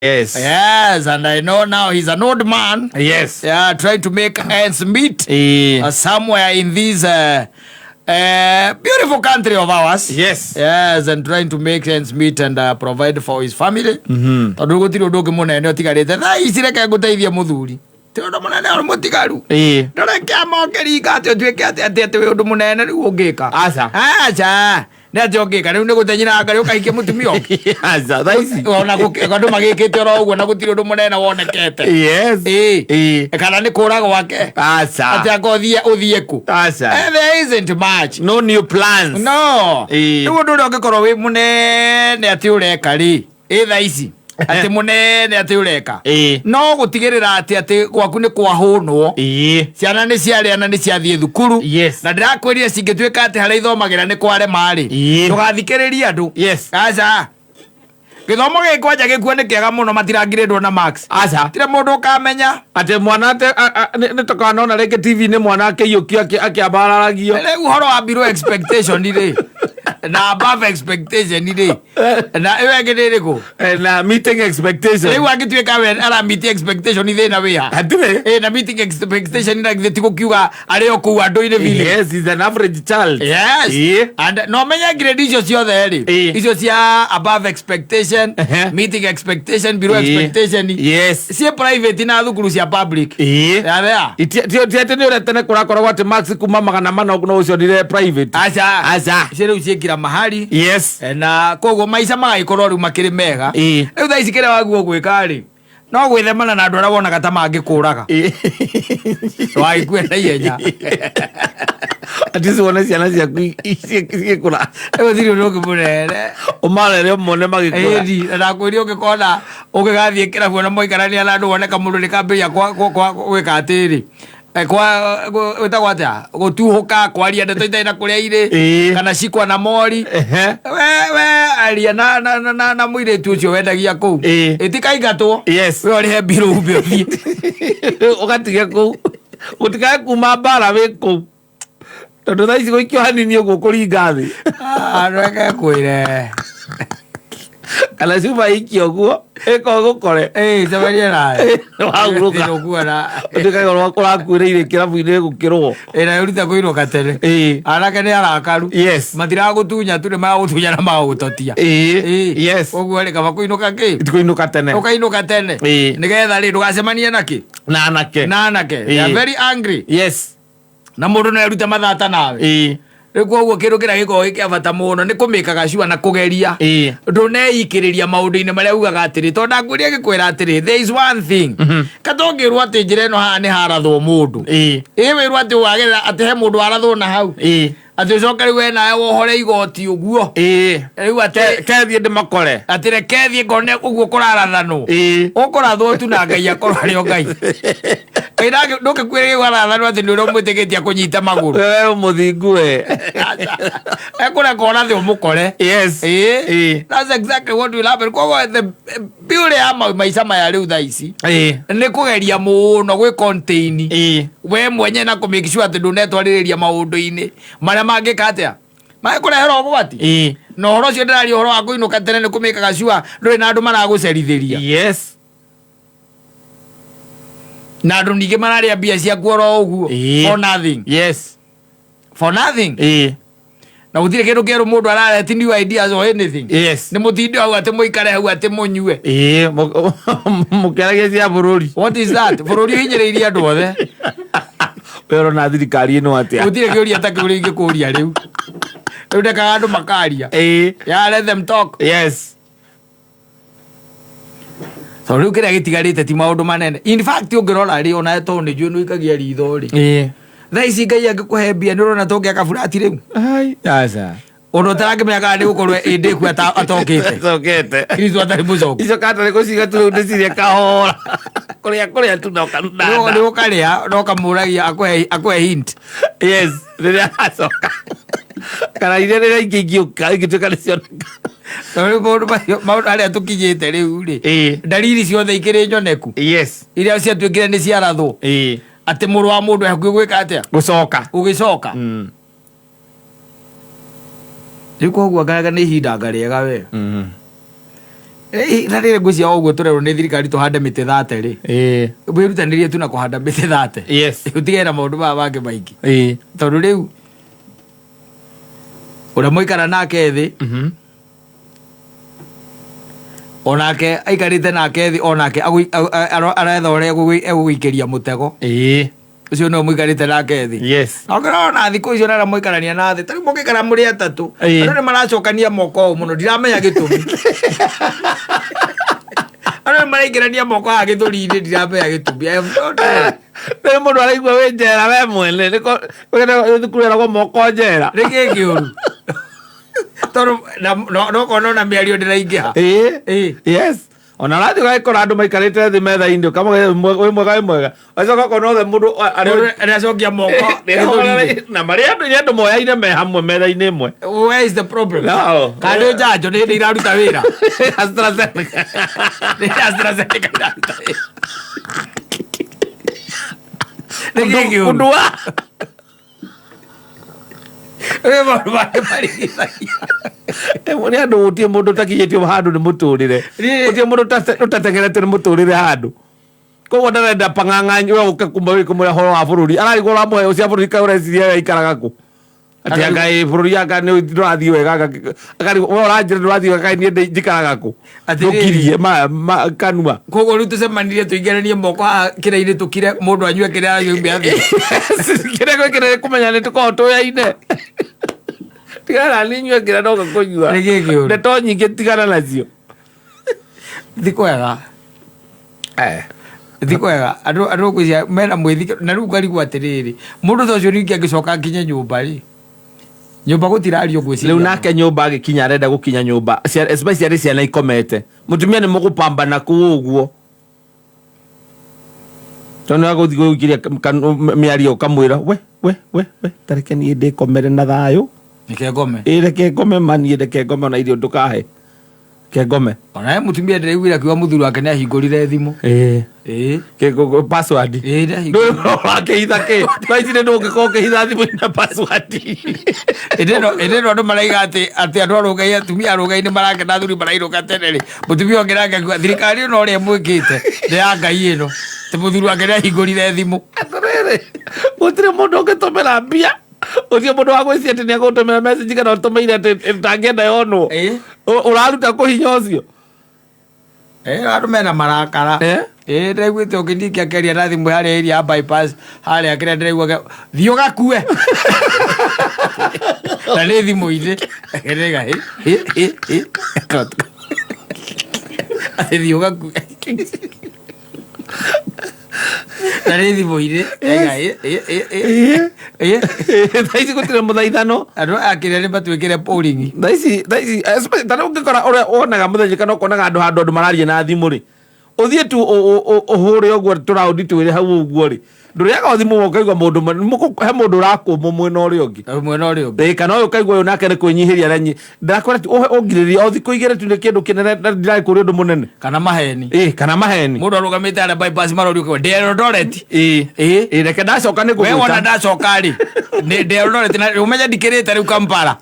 Yes, and I know now he's an old man. Yeah, trying to make ends meet somewhere in this beautiful country of ours. Yes, and trying to make ends meet and provide for his family. Tondũ gũtirĩ ũndũ ũngĩ mũnene ũtigarĩte thaa ici. Reke ngũteithie, mũthuri, ti ũndũ mũnene ũrĩ mũtigaru. Ndũreke moke ringa atĩ ũtuĩke atĩ wĩ ũndũ mũnene rĩu ũngĩka. Aca. Aca, nĩ atĩ ũngĩka rĩu nĩ gũtenyira ngarĩ ũkahikia mũtumia ũngĩ. Aca, thaa ici. Ona andũ magĩkĩte oro ũguo na gũtirĩ ũndũ mũnene wonekete. Kana nĩ kũra gwake. Aca. Atĩ anga ũthiĩ kũ? Aca. There isn't much. No new plans. No. Rĩu ũndũ ũrĩa ũngĩkorwo wĩ mũnene atĩ ũreka rĩ, ĩ thaa ici atĩ mũnene atĩ ũreka no gũtigĩrĩra atĩ gwaku nĩ kwahũnwo, ciana nĩ ciarĩa na nĩ ciathiĩ thukuru. Na ndĩrakwĩrire cingĩtuĩka atĩ harĩa ithomagĩra nĩ kwarema rĩ, ndũgathikĩrĩrie andũ. Aca, gĩthomo gĩkĩ kwanja gĩkuo nĩ kĩega mũno, matirangirĩndwo na marks. Aca. Tirĩ mũndũ ũkamenya. Atĩ mwana ate nĩ tũkanona rĩngĩ TV nĩ mwana akĩiyũkio akĩambararagio. Rĩu ũhoro wa below expectation rĩ, na above expectation rĩ, na ĩyo ĩngĩ nĩ ĩrĩkũ? Na meeting expectation. Rĩu angĩtuĩka we ara meet expectation, thĩna wĩha? Hatirĩ. Na meeting expectation na githĩ ti gũkiuga arĩ o kũu andũ-inĩ vile? Yes, he's an average child. Yes. And no menye grade icio ciothe rĩ, icio cia above expectation, meeting expectation, below expectation, ciĩ private na thukuru cia public. Yathea. Ti atĩ nĩ ũrĩa tene kũrakoragwo atĩ marks kuma 400 no ũcionire private. Aca. Aca. Icio rĩu ciĩkira mahali. Na koguo maica magagĩkorwo rĩu makĩrĩ mega. Rĩu thaa ici kĩrĩa waguo gwĩka rĩ, no gwĩthemana na andũ arĩa wonaga ta mangĩkũraga, ndũgagĩkue na ihenya. Ati cione ciana ciaku cigĩkũra. Rĩu gũtirĩ ũndũ ũngĩ mũnene. Ũmarere ũmone magĩkũra. Ĩni, na ndakwĩria ũngĩkona ũngĩgathiĩ kĩrabu ona mũikarania na andũ, wone kamũndũ nĩ kambĩrĩria gwĩka atĩrĩ, kwa wĩtagwo atĩa, gũtuhũka, kwaria ndeto itarĩ na kũrĩa irĩ, kana cikwa na mori. We aria na mũirĩtu ũcio wendagia kũu. Ĩtikaingatwo. We ũrĩhe mbirũ umbe ũthiĩ. Ũgatige kũu, gũtikae kuma mbara wĩ kũu, tondũ thaa ici gũikio hanini ũguo kũringa thĩ. Ah, reke kwĩre. Kana cuba ikio ũguo ĩko gũkore. Ĩĩ, cemania nawe. Wahurũka. Ũkuona. Ũtuĩkaga ũrĩa ũrakuĩrĩire kĩrabu-inĩ gũkĩrwo. Ĩ, na ũrute kũinũka tene. Anake nĩ arakaru. Matiragũtunya tu, nĩ maragũtunya na magagũtotia. Ũguo rĩ, kaba kũinũka kĩ? Kũinũka tene. Ũkainũka tene. Nĩgetha rĩ, ndũgacemanie na kĩ? Na anake. Na anake. They are very angry. Na mũndũ no erute mathata nawe. Rĩu koguo kĩndũ kĩrĩa gĩkoragwo gĩ kĩa bata mũno nĩ kũmĩkaga sure na kũgeria ndũneikĩrĩria maũndũ-inĩ marĩa ugaga atĩrĩ, tondũ ndakwĩria gĩkwĩra atĩrĩ, there is one thing katũngĩrwo atĩ njĩra ĩno haha nĩ harathwo mũndũ. Ĩ wĩrwo atĩ wagerera atĩ he mũndũ warathwo na hau, atĩ ũcoke rĩu we nawe wohore igoti ũguo. Rĩu atĩ Kethiĩ ndĩmakore. Atĩ reke thiĩ ngone ũguo kũrarathanwo. Ũkũrathwo tu na Ngai akorwo arĩ o Ngai. Ngai ndũngĩkuĩra gĩu arathanwo atĩ nĩ ũrĩa ũmwĩtĩkĩtie kũnyita magũrũ. We mũthingu we. Ekũreka ũrathe ũmũkore. That's exactly what will happen. Koguo the beauty ya maica maya rĩu thaa ici nĩ kũgeria mũno gwĩ contain we mwenye na kũ make sure atĩ ndũnetwarĩrĩria maũndũ-inĩ marĩa mangĩka atĩa, mangĩkũrehera ũgwati. Na ũhoro ũcio ndĩraria, ũhoro wa kũinũka tene, nĩ kũmĩkaga sure ndũrĩ na andũ maragũcerithĩria. Na andũ ningĩ mararĩa mbia ciaku oro ũguo for nothing. For nothing. Na gũtirĩ kĩndũ kĩerũ mũndũ arareti, new ideas or anything. Nĩ mũtinde hau atĩ mũikare hau atĩ mũnyue. Ĩĩ, mũkĩaragia cia bũrũri. What is that? Bũrũri ũhinyĩrĩirie andũ othe. We ũrona thirikari ĩno atĩa? Gũtirĩ kĩũria ta kĩu rĩngĩ kũria rĩu. Rĩu ndekaga andũ makaria. Yeah, let them talk. Tondũ rĩu kĩrĩa gĩtigarĩte ti maũndũ manene. In fact, ũngĩrora rĩ, ona tondũ nĩ njũĩ nĩ ũikagia ritho rĩ, thaa ici Ngai angĩkũhe mbia, nĩ ũrona tũngĩaka burati rĩu? Ai, aca. Ũndũ ũtarakĩmenya kana nĩ gũkorwo ĩndĩ ku atokĩte. Cokete. Kristo atarĩ mũcoku. Icio katarĩ gũciga tu rĩu ndĩcirie kahora kũrĩa kũrĩa tu no Nĩ ũkarĩa no kamũragia akũhe hint. Yes, rĩrĩa acoka kana iria rĩrĩa ingĩ ingĩũka ingĩtuĩka nĩ cioneka. Tondũ rĩu maũndũ macio, maũndũ harĩa tũkinyĩte rĩu rĩ, ndariri ciothe ikĩrĩ nyoneku iria ciatuĩkire nĩ ciarathwo atĩ mũrũ wa mũndũ hakuhĩ gwĩka atĩa? Gũcoka. Gũgĩcoka. Rĩu koguo ngaga nĩ ihinda ngarĩega we. Na rĩrĩ ngwĩciria o ũguo tũrerwo nĩ thirikari tũhande mĩtĩ 30 rĩ, wĩrutanĩrie tu na kũhanda mĩtĩ 30, ũtigane na maũndũ maya mangĩ maingĩ, tondũ rĩu ũrĩa mũikara nake thĩ, onake aikarĩte nake thĩ, onake aretha ũrĩa egũgũikĩria mũtego. Ũcio nĩwe mũikarĩte nake thĩ. Na ũngĩrora na thikũ icio na arĩa mũikarania na thĩ, tarĩu mũngĩikara mũrĩ atatũ, andũ nĩ maracokania moko ũũ mũno, ndiramenya gĩtũmi. Andũ nĩ maraingĩrania moko haha gĩthũri-inĩ, ndiramenya gĩtũmi. I have no idea. Rĩu mũndũ araigua wĩ njera we mwene nĩko thukuru ĩragwo moko njera. Nĩ kĩĩ kĩũru? Tondũ no kona ona mĩario ndĩraingĩha. Yes, ona ũrathiĩ ũgagĩkora andũ maikarĩte thĩ metha-inĩ, ũkamũgeithia, wĩ mwega, wĩ mwega, ũgacoka ũkona othe mũndũ Mũndũ nĩacokia moko gĩthũri-inĩ. Na marĩ andũ, nĩ andũ moyaine me hamwe metha-inĩ ĩmwe. Where is the problem? No. Kana nĩ njanjo nĩ hĩndĩ iraruta wĩra? AstraZeneca. Nĩ AstraZeneca iraruta wĩra. Nĩ kĩĩ kĩũru? Ũndũ wa Nĩ maũndũ mangĩ marigithagia. Nĩ andũ, gũtirĩ mũndũ ũtakinyĩtio handũ nĩ mũtũrĩre, gũtirĩ mũndũ ũtatengeretio nĩ mũtũrĩre handũ. Koguo ndarenda pang'ang'a we ũke kuma wĩ kũmwĩra ũhoro wa bũrũri, ararigwo ũramũhe cia bũrũri, kaĩ ũreciria we aikaraga kũ? Atĩ anga ĩ bũrũri anga nĩ ndũrathiĩ wega, anga akarigwo we ũranjĩra ndũrathiĩ wega, kaĩ niĩ njikaraga kũ? Atĩrĩrĩ. Ndũkirie kanua. Koguo rĩu tũcemanirie tũingĩranie moko haha kĩrĩa-inĩ, tũkire, mũndũ anyue kĩrĩa aranyua athiĩ. Kĩrĩa gwĩkĩra kũmenya nĩ tũkoragwo tũyaine, tigana na niĩ nyue kĩrĩa ndoka kũnyua. Nĩ kĩĩ kĩũru? Ndeto nyingĩ tigana nacio. Ti kwega, ti kwega. Andũ ngwĩciria mena mwĩthikĩro, na rĩu ngarigwo atĩrĩrĩ, mũndũ ta ũcio ningĩ angĩcoka nginye nyũmba rĩ, nyũmba gũtirario ngwĩciria. Rĩu nake nyũmba agĩkinya, arenda gũkinya nyũmba, especially arĩ ciana ikomete, mũtumia nĩ mũgũpambana kũu ũguo, tondũ nĩ agũthiĩ gũikĩria mĩario, ũkamwĩra, we we we we, tareke niĩ ndĩkomere na thayũ. Nĩke ngome. Ĩ, reke ngome ma, niĩ reke ngome, ona irio ndũkahe, ke ngome. Onawe mũtumia ndĩraiguire akiuga mũthuri wake nĩ ahingũrire thimũ. Ĩĩ. Password. Ĩĩ, nĩ ahingũrire. Ũrakĩhitha kĩ thaa ici? Nĩ ndũngĩkorwo ũkĩhitha thimũ ina password. Ĩndĩ ĩno andũ maraiga atĩ andũ arũgai, atumia arũgai nĩ marakena, athuri marainũka tene rĩ, mũtumia ũngĩ nake akiuga thirikari ĩno ũrĩa ĩmwĩkĩte nĩ ya Ngai ĩno, atĩ mũthuri wake nĩ ahingũrire thimũ. Atĩrĩrĩ, gũtirĩ mũndũ ũngĩtũmĩra mbia, gũtirĩ mũndũ wa gwĩciria atĩ nĩ egũtũmĩra message kana ũtũmĩire atĩ ũtangĩenda yonwo. Ũraruta kũhinya ũcio. Andũ mena marakara. Ĩĩ, ndĩraiguĩte ũngĩ ningĩ akĩaria na thimũ harĩa area ya bypass harĩa, kĩrĩa ndĩraigua thiĩ ũgakue, na nĩ thimũ-inĩ. Ndĩraiga hĩ hĩ hĩ hĩ, atĩ thiĩ ũgakue, na nĩ thimũ-inĩ. Ndĩraiga hĩ hĩ hĩ hĩ hĩ. Thaa ici gũtirĩ mũthaithano. Andũ aya kĩrĩa nĩ matuĩkĩre polling. Thaa ici ta rĩu ũngĩkora ũrĩa wonaga mũthenya kana ũkonaga andũ handũ andũ mararia na thimũ rĩ, ũthiĩ tu ũhũre ũguo tũraũndi twĩrĩ hau ũguo rĩ, ndũrĩaga o thimũ, ũkaigua mũndũ he mũndũ ũrakũmwo mwena ũrĩa ũngĩ. Mwena ũrĩa ũngĩ. Ĩĩ, kana ũyũ ũkaigua ũyũ nake nĩ kwĩnyihĩria arenyi ndakwĩra tu ũngirĩrĩria o thikũ 2 tu, nĩ kĩndũ kĩnene na ndiragĩkũria ũndũ mũnene. Kana maheni. Ĩĩ, kana maheni. Mũndũ arũgamĩte harĩa bypass marorio ũkauga, ndĩ Eldoret. Ĩĩ. Ĩĩ, reke ndacoka nĩ We wona ngũgwĩta. Ndacoka rĩ, ndĩ Eldoret na ũmenye ndikĩrĩte rĩu Kampala.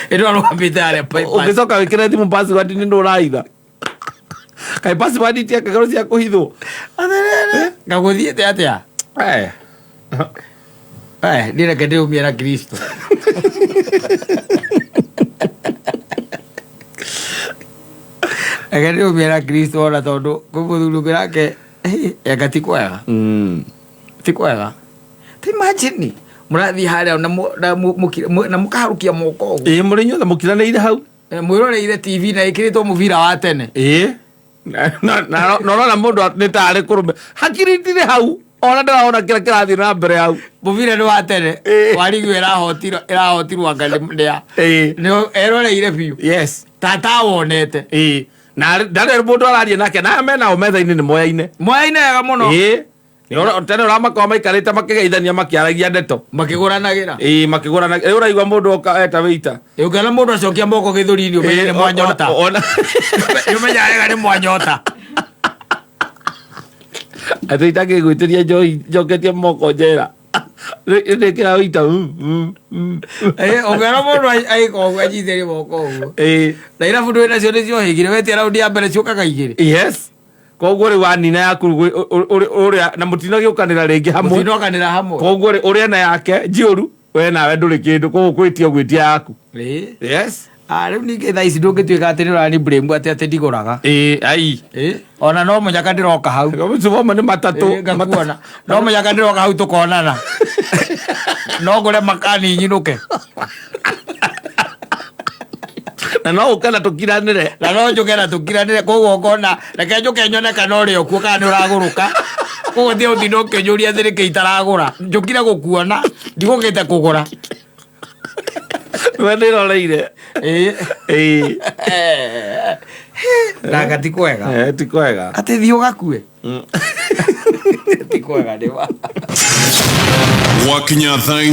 Ĩndĩ arũgamĩte harĩa bypass. Ũngĩcoka wĩkĩre thimũ password, nĩ ndũ ũraitha kaĩ password ti akagero cia kũhithwo. Ngagũthiĩte atĩa? Eh, niĩ reke ndĩũmie na Kristo, reke ndĩũmie na Kristo, ona tondũ kwĩ mũthuri ũngĩ nake, anga ti kwega. Ti kwega. Ta imagine mũrathiĩ harĩa na mũkaharũkia moko ũguo. Ĩĩ, mũrĩ inyuothe mũkiranĩire hau. Mwĩroreire TV na ĩkĩrĩtwo mũbira wa tene. Ĩĩ, na ũrona mũndũ nĩ tarĩ kũrũme, hakiri itirĩ hau, ona ndĩrona kĩrĩa kĩrathiĩ na mbere hau. Mũbira nĩ wa tene wa rigi ĩrahotirwo anga nĩ ya nĩ eroreire biũ tata wonete. Ĩĩ, na ndarĩ mũndũ araria nake, na aya menao metha-inĩ nĩ moyaine. Moyaine wega mũno. Ĩĩ. Tene ũramakorwo maikarĩte makĩgeithania, makĩaragia ndeto. Makĩgũranagĩra. Ĩĩ, makĩgũrana. Rĩu ũraigua mũndũ oka eta wĩita. Ũngĩona mũndũ acokia moko gĩthũri-inĩ, ũmenye nĩ mwanyota. Nĩ ũmenya wega nĩ mwanyota. Atĩ itangĩgwĩtĩria njohi njoketie moko njera. Ndĩkĩra ita. Ũngĩona mũndũ agĩka ũguo anyitĩrie moko ũguo. Na irabu ndũĩ nacio nĩ ciohĩgire, wetia raundi ya mbere ciũkaga igĩrĩ. Yes, koguo rĩu wanina yaku ũrĩa na mũtinagĩũkanĩra rĩngĩ hamwe. Mũtinokanĩra hamwe. Koguo rĩ, ũrĩa na yake njiũru, we nawe ndũrĩ kĩndũ, koguo kwĩtia ũgwĩtia yaku. Yes. Ah, rĩu ningĩ thaa ici ndũngĩtuĩka atĩ nĩ ũrani blame atĩ atĩ ndigũraga. Ĩĩ, ai. Ona no mũnyaka ndĩroka hau. Mũcuba nĩ matatũ. Ngakuona no mũnyaka ndĩroka hau tũkonana, no ngũre makani nyinũke. Na no ũke na tũkiranĩre. Na no njũke na tũkiranĩre, koguo ngona reke njũke nyone kana ũrĩ o kuo kana nĩ ũragũrũka. Koguo ti ũtinda ũkĩnjũria atĩ nĩkĩ itaragũra, njũkire gũkuona, ndigũkĩte kũgũra. We nĩroreire. Ĩĩ. Nanga ti kwega. Ti kwega. Atĩ thiĩ ũgakue ti kwega nĩ ma. Gwakinya thaa.